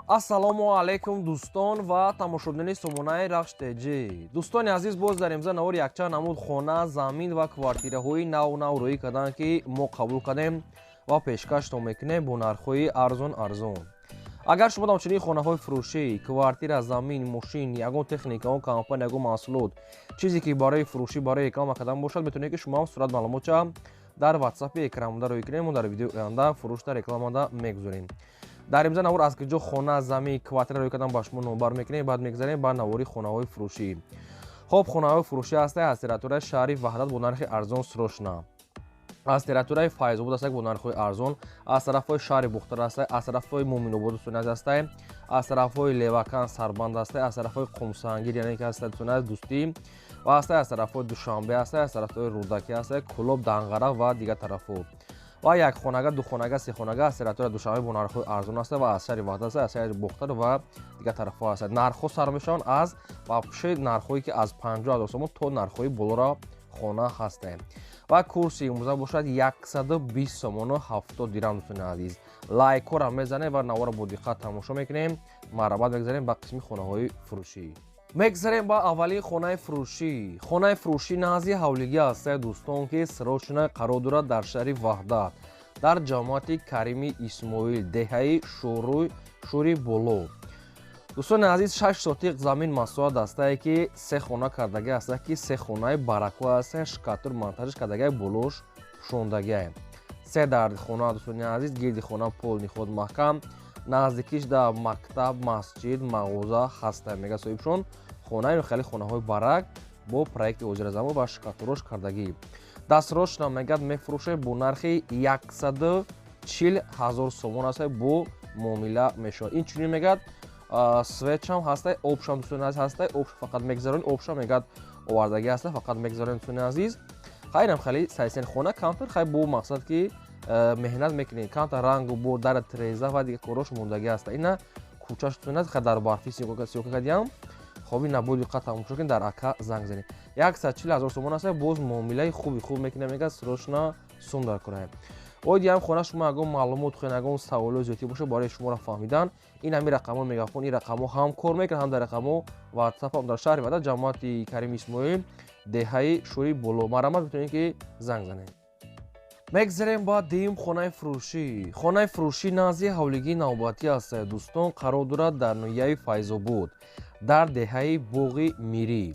Ассалому алайкум, дӯстон ва тамошобинони сомонаи Рахш ТЖ. Дӯстони азиз, боз дар имза навори якчанд намуд хона, замин ва квартираҳои нав нав рӯӣ карданд, ки мо қабул кардем ва пешкаштон мекунем бо нархҳои арзон арзон. Агар шумо ҳамчунин хонаҳои фурӯшӣ, квартира, замин, мошин, ягон техника, ягон компания, ягон маҳсулот, чизе ки барои фурӯшӣ, барои реклама кардан бошад, метавонед, ки шумо ҳам сурат маълумотча дар ватсапи экранбуда рӯй кунем. Мо дар видеои оянда фурӯшта, рекламада мегузорем. Дар имза навор аз куҷо хона, замин, квартира рӯй кардан ба шумо номбар мекунем. Баъд мегзарем ба навори хонаҳои фурӯшӣ. Хоб, хонаҳои фурӯшӣ ҳастае аз территорияи шаҳри Ваҳдат бо нархи арзон, срочно. Аз территорияи Файзобод ҳастак бо нархҳои арзон, аз тарафҳои шаҳри Бухтар ҳастае, аз тарафҳои Муминобод, дӯстони азиз, ҳастае, аз тарафҳои Левакан, Сарбанд ҳастае, аз тарафҳои Қумсангир, яъне ки ҳастае, дӯстони азиз, Дӯстӣ ва ҳастае, аз тарафҳои Душанбе ҳастае, аз тарафҳои Рӯдакӣ ҳастае, Кӯлоб, Данғара ва дигар тарафҳо. Ва якхонага, духонага, сехонага аз территорияи Душанбе бо нархҳои арзон ҳастае ва аз шаҳри Ваҳдат ҳастае, аз шаҳри Бохтар ва дигар тарафҳо ҳастае. Нархҳо сар мешаванд аз вообще нархҳое ки аз 50 000 сомон то нархҳои болоро хона ҳастае. Ва курси имрӯза бошад 120 сомону 70 дирам. Дӯстони азиз, лайкҳоро мезанем ва наворро бо диққат тамошо мекунем. Марҳамат, мегзарем ба қисми хонаҳои фурӯшӣ. Мегзарем ба аввалин хонаи фурӯшӣ. Хонаи фурӯшӣ назди ҳавлигӣ ҳастае, дӯстон, ки срочно қарор дорад дар шаҳри Ваҳдат, дар ҷамоати Карими Исмоил, деҳаи Шӯри Боло. Дӯстони азиз, 6 сотиқ замин масоҳат ҳастае, ки се хона кардагӣ ҳастае, ки се хонаи барако ҳастае, штукатур монтажш кардагиа, болош пӯшондагиа. Се дарди хона, дӯстони азиз, гирди хона полный ход маҳкам, наздикиш да мактаб, масҷид, мағоза ҳаста, мега соҳибшон. Хонаи хеле хонаҳои барак бо проекти ҳозиразамон ва штукатурош кардагӣ. Дастрошна, мегӯяд, мефурӯшед бо нархи 140 000 сомон аст, бо муомила мешавад. Инчунин, мегӯяд, светшам ҳастай, обшам, дӯстони азиз, ҳастай. Об фақат мегзаронед, обшам, мегӯяд, овардагӣ ҳаста, фақат мегзаронед. Дӯстони азиз, хайрам, хеле сайсен хона камтар, хай, бо мақсад ки меҳнат мекунед, камтар рангу бо дара, треза ва дигар корош мондагӣ ҳаста. Ина кӯчаш, дӯстони азиз, дар барфи съёмка кардиам. Хоб, ина бо диққат тамошо кунед, дар ака занг занед. 140 000 сомон аст, боз муомилаи хуби хуб мекунад, мегӯяд, срочно сум дар кораем. Оиди ҳам хона шумо ягон маълумот хоҳед, ягон саволои зиёдтӣ бошад барои шуморо фаҳмидан, ин ҳамин рақамҳо мегафон, ин рақамҳо ҳам кор мекунад, ҳам дар рақамҳо ватсап ҳам. Дар шаҳри Ваҳдат, ҷамоати Карими Исмоил, деҳаи Шӯри Боло. Марҳамат, метавонед, ки занг занед. Мегзарем ба дуюм хонаи фурӯшӣ. Хонаи фурӯшӣ назди ҳавлигии навбатӣ аст, дӯстон, қарор дорад дар ноҳияи Файзобод, дар деҳаи Боғи Мирӣ.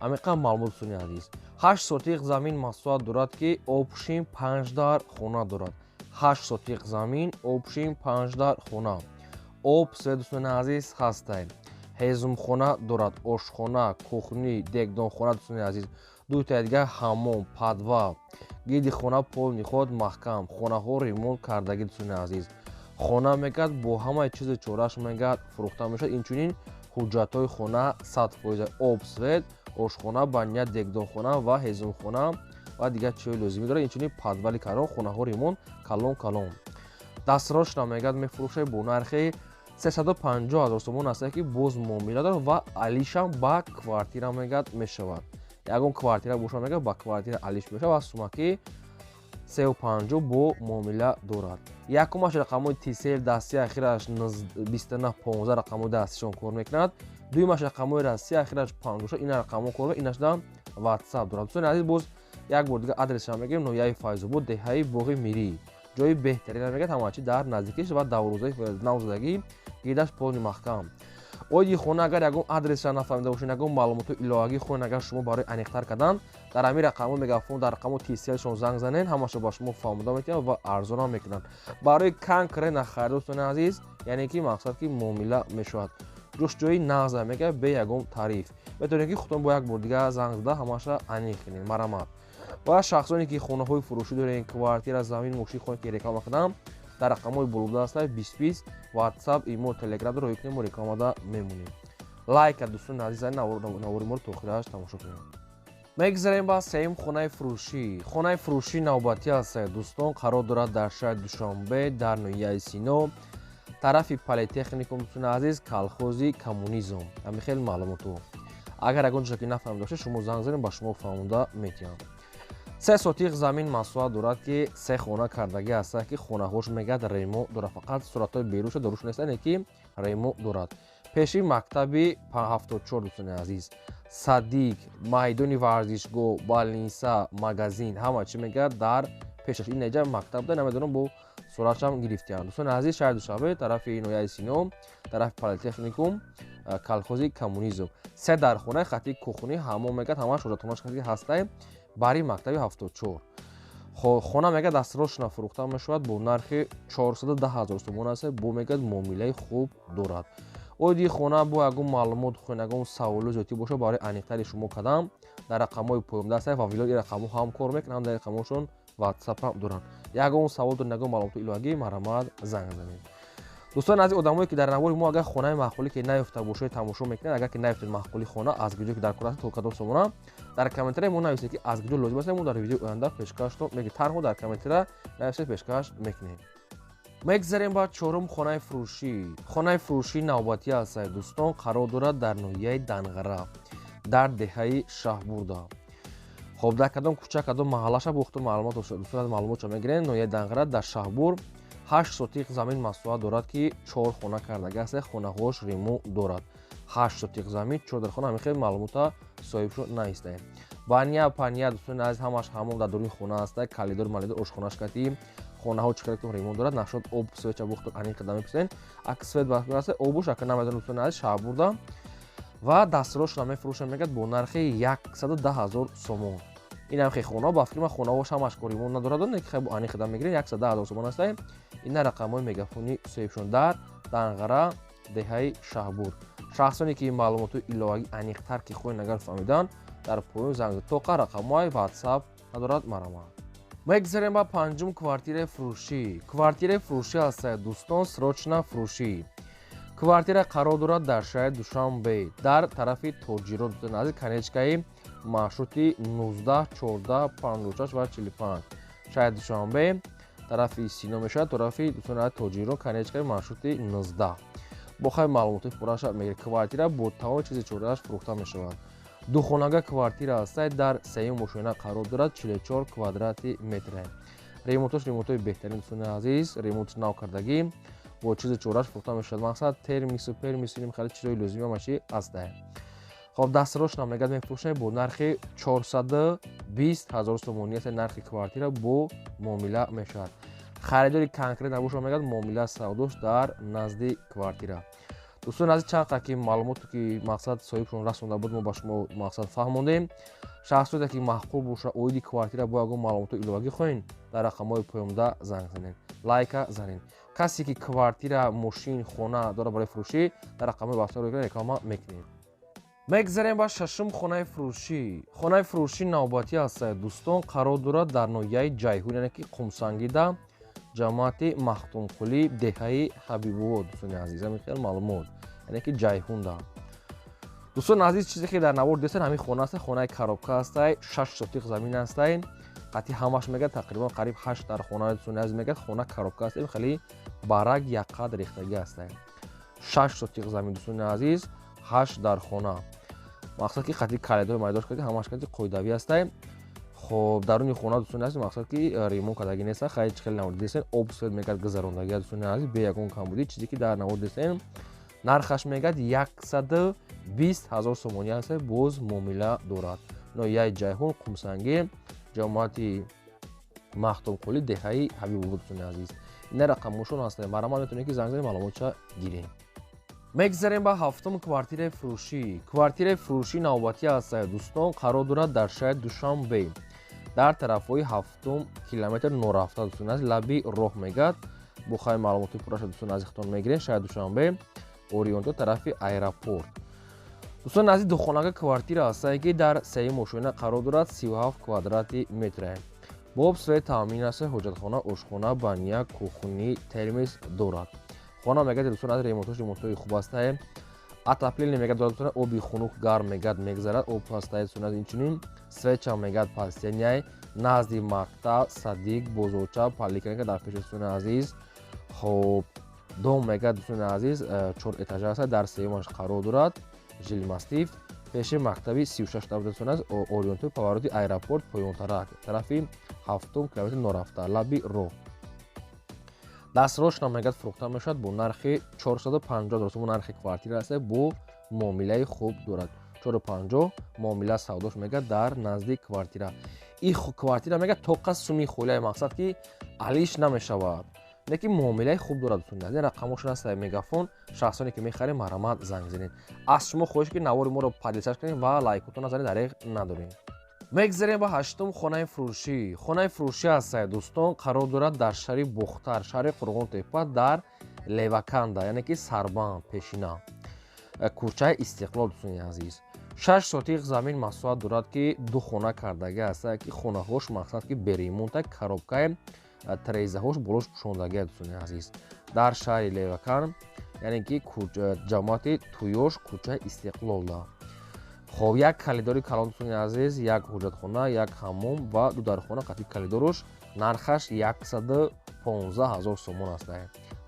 Амиқа маълумот, дӯстони азиз, 8 сотиқ замин масоҳат дорад, ки общим панҷ дар хона дорад. 8 сотиқ замин, общим панҷ дар хона, об, свет, дӯстони азиз, ҳастай. Ҳезумхона дорад, ошхона, кухня, дегдонхона, дӯстони азиз, дутаи дигар ҳаммом, подвал. Гирди хона полный ход маҳкам, хонаҳо ремонт кардагӣ. Дӯстони азиз, хона, мегӯяд, бо ҳамаи чизу чорааш, мегӯяд, фурӯхта мешавад. Инчунин ҳуҷҷатҳои хона 100%, об, свет, ошхона, баня, дегдонхона ва ҳезумхона ва дигар чизҳои лозимӣ дорад. Инчунин подвали калон, хонаҳо ремонт, калон калон. Дастрошна, мегӯяд, мефурӯшад бо нархи 350 000 сомон аст, ки боз муомила дорад ва алишам ба квартира, мегӯяд, мешавад. Ягон квартира боша, мегӯяд, ба квартира алиш мешавад ва сумаки 350 бо муомила дорад. Якумаш рақамҳои Тисел, дасти ахираш 2915, рақамҳои дастишон кор мекунад. Дуюмаш рақамҳои Россия, ахираш 56, ина рақамҳо кор, инашда ватсап дорад. Дӯстони азиз, боз як бор дигар адресшам мегӯем: ноҳияи Файзобод, деҳаи Боғи Мирӣ. Ҷои беҳтарина, мегӯяд, ҳамачи дар наздикиш ва даврӯзаи навзадагӣ, гирдаш полный маҳкам. Оиди хона агар ягон адреса нафаҳмида бошед, ягон маълумоти иловагӣ хоҳед, агар шумо барои аниқтар кардан, дар ҳамин рақамҳо мегафон, дар рақамҳо Тиселшон занг занед, ҳамаашо ба шумо фаҳмода метиҳанд ва арзонам мекунанд. Барои конкретно харид, дӯстони азиз, яъне ки мақсад ки муомила мешавад. Ҷустҷӯи нағза, мегӯяд, бе ягон тариф. Метавонед, ки худтон бо як бор дигар занг зада, ҳамаша аниқ кунед. Марҳамат. Ва шахсоне ки хонаҳои фурӯшӣ доред, квартира, замин, мошин хоҳед, ки реклама кунам, дар рақамҳои болобуда ҳастад: 20 20, ватсап, имо, телеграм роҳӣ кунем, мо рекламада мемонем. Лайка, дӯстони азиз, навори моро то охираш тамошо кунем. Мегзарем ба сеюм хонаи фурӯшӣ. Хонаи фурӯшӣ навбатӣ аст, дӯстон, қарор дорад дар шаҳри Душанбе, дар ноҳияи Сино, тарафи политехникум, дӯстони азиз, колхози Коммунизм. Ҳамин хел маълумоту. Агар ягон чиза ки нафаҳмида бошед, шумо занг занед, ба шумо фаҳмонда метиҳам. 3 сотиқ замин масоҳат дорад, ки се хона кардагӣ ҳаста, ки хонаҳош мегӯяд ремонт дорад. Фақат суратҳои беруша доруш неста, не ки ремонт дорад. Пеши мактаби 74, дӯстони азиз, садик, майдони варзишгоҳ, больница, магазин, ҳама чӣ мегӯяд дар пешаш. Ин неҷа мактаб да, намедонам, бо суратшам гирифтиям. Дӯстони азиз, шаҳри Душанбе, тарафи ноҳияи Сино, тарафи политехникум, колхози Коммунизм, се дархона, хати кухни, ҳамон мегӯяд ҳамаш ҳоҷатхонаш ҳастай бари мактаби 74. Хона мегӯяд дастрочно фурӯхта мешавад бо нархи 410 ҳазор сомон аст, бо мегӯяд муомилаи хуб дорад. Оиди хона бо ягон маълумот хоҳед, ягон саволу зиёдтӣ бошад, барои аниқтари шумо кардам, дар рақамҳои поёнда аст ва вилоят рақамҳо ҳам кор мекунанд, ҳам дар рақамҳошон ватсап ҳам доранд. Ягон савол доред, ягон маълумоти иловагӣ, марҳамат, занг занед. Дӯстони азиз, одамое ки дар навори мо агар хонаи маъқулӣ ки наёфта бошед, тамошо мекунед, агар ки наёфтед маъқули хона аз куҷо ки дар кор аст, то кадом сомона, дар комментария мо нависед, ки аз куҷо лозим аст, мо дар видеои оянда пешкаштон мекунем. Танҳо дар комментария нависед, пешкаш мекунем. Мегзарем ба чорум хонаи фурӯшӣ. Хонаи фурӯшии навбатӣ аст, дӯстон, қарор дорад дар ноҳияи Данғара, дар деҳаи Шаҳбурда. Хоб, дар кадом кӯча, кадом маҳаллаша, бохту маълумот, дӯстон, маълумотшо мегирем. Ноҳияи Данғара, дар Шаҳбур, 8 сотиқ замин масоҳат дорад, ки чор хона кардаги аст, хонаҳош ремонт дорад. 8 сотиқ замин, чор дархона, ҳамин хел маълумота соҳибшо наистаем. Баня паня, дӯстони азиз, ҳамаш ҳамон дар дуруни хона аста, калидор малидор, ошхонаш кати хонаҳо чӣ қадар ремонт дорад. Нашод об, свеча бухту аниқ қадам мепурсен, ак свет баста обуш ака намедонам, дӯстони азиз. Шаҳбурда ва дастрочно мефурӯшам, мегӯяд, бо нархи 110 ҳазор сомон. Инам хе хона, ба фикри ман, хонаҳош ҳамаш ко ремонт надорад, не ки хе аниқ қадам мегирем. 110 ҳазор сомон аста. Ина рақамҳои мегафони соҳибшон дар Данғара, деҳаи Шаҳбур. Шахсоне ки маълумоти иловагӣ аниқтар ки хоҳед агар фаҳмидан, дар поён занг, тоқа рақамҳои ватсап надорад, марҳамат. Мегзарем ба панҷум квартираи фурӯшӣ. Квартираи фурӯшӣ аст, дӯстон, срочно фурӯшӣ. Квартира қарор дорад дар шаҳри Душанбе, дар тарафи Тоҷирон, назди конечкаи маршрути 19, 14, 56 ва 45. Шаҳри Душанбе, тарафи Сино мешавад, тарафи дӯстони Тоҷирон, конечкаи маршрути 19. Бо хай маълумоти пурраша мегиред. Квартира бо тамоми чизи чорааш фурӯхта мешавад. Духонага квартира аст, дар сеюм ошёна қарор дорад, 44 квадрати метр. Ремонтош ремонтҳои беҳтарин, дӯстони азиз, ремонти нав кардагӣ, бо чизи чорааш фурӯхта мешавад. Мақсад термису пермису ин хеле чизҳои лозими ҳамаши аст. Хоб, дастрочно мегӯяд мефурӯшем бо нархи 420 ҳазор сомонӣ аст. Нархи квартира бо муомила мешавад. Харидори конкрет набошад, мегӯяд, муомила савдош дар назди квартира. Дӯстони азиз, чанд қадр ки маълумоте ки мақсад соҳибшон расонда буд, мо ба шумо мақсад фаҳмондем. Шахсоте ки маъқул боша, оиди квартира бо ягон маълумоти иловагӣ хоҳед, дар рақамҳои поёнда занг занед, лайка занед. Касе ки квартира, мошин, хона дорад барои фурӯшӣ, дар рақамҳои ватсап реклама мекунем. Мегзарем ба шашум хонаи фурӯшӣ. Хонаи фурӯшӣ навбатӣ аст, дӯстон, қарор дорад дар ноҳияи Ҷайҳун, яъне ки Қумсангида, ҷамоати Махтумқулӣ, деҳаи Ҳабибобод. Дӯстони азиз, ҳамин хел маълумот, яъне ки Ҷайҳунда. Дӯстони азиз, чизе ки дар навор дидед, ҳамин хона аст. Хонаи коробка ҳастай, 6 сотиқ замин ҳастай, қатъи ҳамаш мегӯяд тақрибан қариб ҳашт дар хона. Дӯстони азиз, мегӯяд хона коробка аст, хеле барак якқад рехтагӣ ҳастай. 6 сотиқ замин, дӯстони азиз, ҳашт дар хона, мақсад ки қатъи калидор майдош кард, ҳамаш қати қоидавӣ ҳастай. Хоб, даруни хона, дӯстони азиз, мақсад ки ремонт кардагӣ неста. Хайр, чӣ хеле навор дидесен, об, свет мегӯяд гузарондагӣ, дӯстони азиз, бе ягон камбудӣ. Чизе ки дар навор дидесен, нархаш мегӯяд 120 ҳазор сомонӣ аст, боз муомила дорад. Ноҳияи Ҷайҳун, Қумсангӣ, ҷамоати Махтумқулӣ, деҳаи Ҳабибобод. Дӯстони азиз, ина рақамҳошон ҳастанд, марҳамат, метавонед ки занг занед, маълумотша гирем. Мегзарем ба ҳафтум квартираи фурӯшӣ. Квартираи фурӯшӣ навбатӣ аст, дӯстон, қарор дорад дар шаҳри Душанбе, дар тарафҳои ҳафтум километр норафта, дӯстони азиз, лаби роҳ мегӯяд. Бо хай маълумоти пурраша, дӯстони азиз, худтон мегиред. Шаҳри Душанбе, ориёнто, тарафи аэропорт. Дӯстони азиз, духонага квартира ҳастае, ки дар сеюм ошёна қарор дорад, 37 квадрати метре, бо свет таъмин аст, ҳоҷатхона, ошхона, баня, кухни, термис дорад. Хона мегӯяд, дӯстони азиз, ремонтош ремонтҳои хуб ҳастае. Отопление мегӯяд дорад, дӯстони, оби хунук, гарм мегӯяд мегзарад, об ҳастае, дӯстони азиз. Инчунин свеча мегӯяд постоянный, назди мактаб, садик, бозорча, поликлиника дар пеши, дӯстони азиз. Хоб, дом мегӯяд, дӯстони азиз, чор этажа аст, дар сеюмаш қарор дорад, жилмассив. Пеши мактаби 36 дӯстони азиз, ориентир повороти аэропорт поёнтарак, тарафи ҳафтум километр норафта, лаби роҳ. Дастрочно мегӯяд, фурӯхта мешавад бо нархи 450 ҳазор сомон. Нархи квартира аст, бо муомилаи хуб дорад. 450 муомила савдош мегӯяд дар назди квартира. И квартира мегӯяд тоқа суми холия, мақсад ки алиш намешавад, лекин муомилаи хуб дорад, дӯстони азиз. Рақамошон аст Мегафон. Шахсоне ки мехарем, марҳамат, занг занед. Аз шумо хоҳиш ки навори моро подписаться кунед ва лайкотон назанед, дареғ надорем. Мегзарем ба ҳаштум хонаи фурӯшӣ. Хонаи фурӯшӣ аст, дӯстон, қарор дорад дар шаҳри Бохтар, шаҳри Қурғонтепа, дар Леваканда, яъне ки Сарбанд пешина, кӯчаи Истиқлол, дӯстони азиз. 6 сотиқ замин масоҳат дорад, ки ду хона кардагӣ аст, ки хонаҳош мақсад ки бе ремонта, коробкаи, трезаҳош болош пӯшондагӣ, дӯстони азиз. Дар шаҳри Левакан, яъне ки ҷамоати Туёш, кӯчаи Истиқлолда. Хоб, як калидори калон, дӯстони азиз, як ҳуҷҷатхона, як ҳаммом ва ду дархона қатъи калидорош. Нархаш 115 ҳазор сомон аст.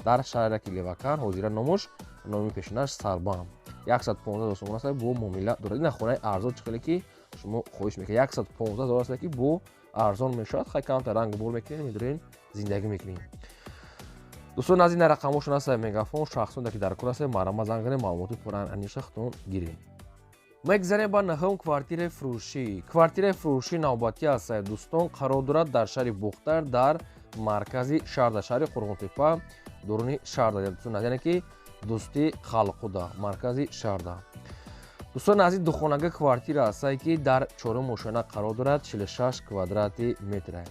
Дар шаҳраки Левакан, ҳозира номуш, номи пешинаш Сарбанд, 115 ҳазор сомон аст, бо муомила дорад. Ина хонаи арзон, чӣ хеле ки шумо хоҳиш мекунед, 115 ҳазор аст, ки бо арзон мешавад. Хай, камтар ранг бор мекунед, медорен, зиндагӣ мекунем. Дӯстон, аз ин рақамошон аст Мегафон. Шахсоне ки дар кор аст, марҳамат, занг занед, маълумоти пурра аниша худтон гиред. Мегзарем ба наҳум квартираи фурӯшӣ. Квартираи фурӯшӣ навбатӣ аст, дӯстон, қарор дорад дар шаҳри Бохтар, дар маркази шаҳр, дар шаҳри Қурғонтепа, дуруни шаҳр, яъне ки Дӯстии халқуда, маркази шаҳрда. Дӯстони азиз, духонага квартира астае, ки дар чорум ошёна қарор дорад, 46 квадрати метра,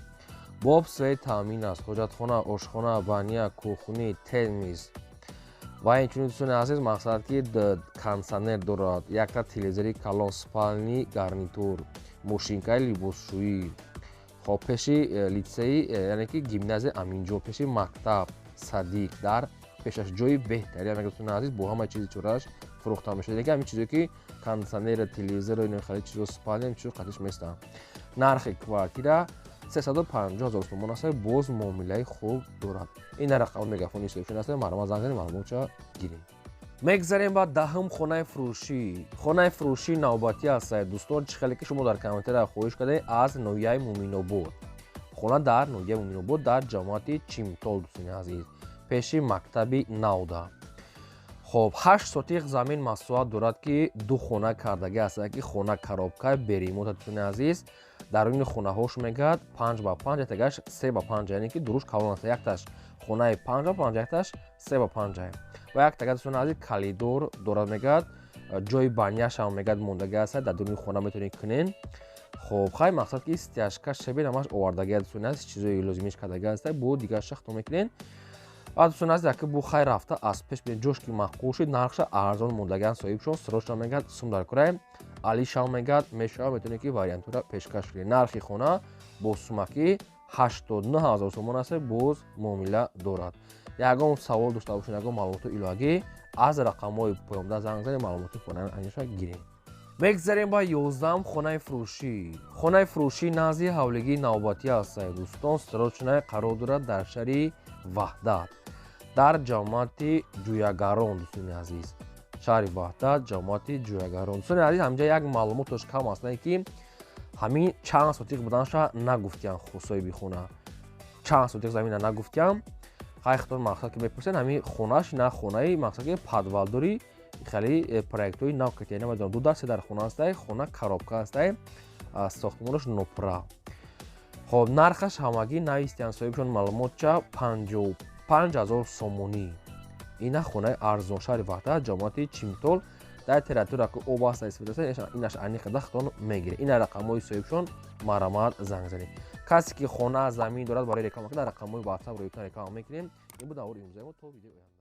бо об, свет таъмин аст, ҳоҷатхона, ошхона, баня, кухни, термис ва инчунин, дӯстони азиз, мақсад ки кондитсионер дорад, якта телевизори калон, спальный гарнитур, мошинкаи либосшӯӣ. Хоб, пеши литсеи, яъне ки гимназия Аминҷон, пеши мактаб, садик дар пешаш, ҷои беҳтари мега, дӯстони азиз. Бо ҳамаи чизи чорааш фурӯхта мешавад. Яке ҳамин чизое ки кондитсионер, телевизор, хеле чизо, спальня, чизо қатиш местанд. Нархи квартира 350 ҳазор сомон аст, боз муомилаи хуб дорад. Ин рақами Мегафони ҳисобшон аст, марҳамат, занг занед, маълумотша гиред. Мегзарем ба даҳум хонаи фурӯшӣ. Хонаи фурӯшӣ навбатӣ аст, дӯстон, чӣ хеле ки шумо дар комментария хоҳиш кардед, аз ноҳияи Муминобод. Хона дар ноҳияи Муминобод, дар ҷамоати Чимтол, дӯстони азиз, пеши мактаби навда. Хоб, 8 сотиқ замин масоҳат дорад, ки ду хона кардагӣ аст, ки хона коробка, бе ремонта, дӯстони азиз. Даруни хонаҳош мегӯяд 5 ба 5, яктагаш 3 ба 5, яъне ки дуруш калон аст. Якташ хонаи 5 ба 5, якташ 3 ба 5 ва яктага, дӯстони азиз, калидор дорад. Мегӯяд, ҷои баняшам мегӯяд мондагӣ аст, дар дуруни хона метавонед кунен. Хоб, хай, мақсад ки стяжка, шебен ҳамаш овардагӣ, дӯстони азиз, чизои лозимиш кардагӣ аст, бо дигар шахто мекунен. Баъд, дӯстони азиз, яке бу хай рафта аз пеш бинед, ҷош ки маъқул шуд, нархша арзон мондагиан соҳибшон. Срочно мегӯяд сум дар курай, алишам мегӯяд мешавад, метавонед ки вариантҳоро пешкаш кунед. Нархи хона бо сумакӣ 89 ҳазор сомон аст, боз муомила дорад. Ягон савол дошта бошед, ягон маълумоти иловагӣ, аз рақамҳои поёнда занг занед, маълумоти аниша гиред. Мегзарем ба 11-ум хонаи фурӯшӣ. Хонаи фурӯшӣ назди ҳавлигии навбатӣ аст, дӯстон, срочно қарор дорад дар шаҳри Ваҳдат, дар ҷамоати Ҷӯягарон, дӯстони азиз, шаҳри Ваҳдат, ҷамоати Ҷӯягарон. Дӯстони азиз, ҳаминҷа як маълумотош кам аст, ки ҳамин чанд сотиқ буданаша нагуфтиян. Соҳиби хона чанд сотиқ замина нагуфтиям. Хай, хитон мақсад ки мепурсед, ҳамин хонаш на хонаи мақсад ки подвалдори, хеле проектҳои нав катия, намедонам, ду дар се дар хона ҳастай, хона коробка ҳастай, сохтмонаш нопура. Хоб, нархаш ҳамагӣ навистиян соҳибшон маълумотча, 55 000 сомонӣ. Ина хонаи арзон, шаҳри Ваҳдат, ҷамоати Чимтол, дар территория ки об аста истифода, инаш аниқада хитон мегиред. Ина рақамҳои соҳибшон, марҳамат, занг занед. Касе ки хона, замин дорад барои реклама, дар рақамҳои Ватсап рӯйтон реклама мекунем. Ин буд навори имрӯзаи мо. То видеои оянда.